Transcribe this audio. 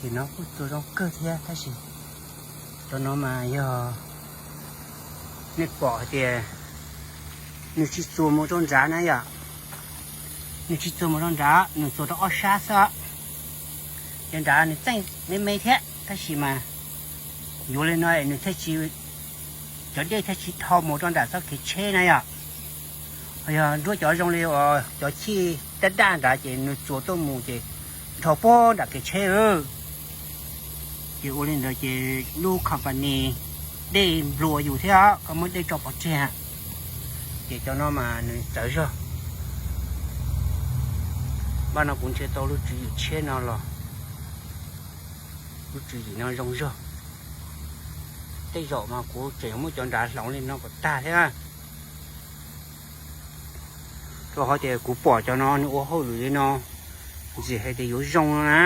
Ces no kuj txua zoo kawg thiab tab sis cov no mas yog nej pom hais tias nws tsis txuas mus rau nrad na yom. Nws tsis txuas mus rau nrad, nws txuas rau ob sab xwb. Ces nrad nws txeej me me thiab tab sis mas yuav li no nws thiaj tsis, cov dej thiaj tsis dhau mus rau nram txoj kev tsheb na yom. Yog nruab cov zoo li uas cov chij daj daj nrad ces nws txuas tuaj mus ces dhau puag nram kev tsheb. Ces ua li ntawd ces lub company dej nplua yus thiab koj muab dej tso pov tseg. Ces cov no mas nws txawv zog. Npaj no kuv nrhiav tau lub tswv yim tsheb no los, lub tswv yim no zoo zog. Tej zaum mas kuv tseem muab cov nrad hloov li no kom tag thiab. Rau qhov tias kuv pom cov no nws ua hauj lwm li no, ntxim hais tias yuav zoo no na.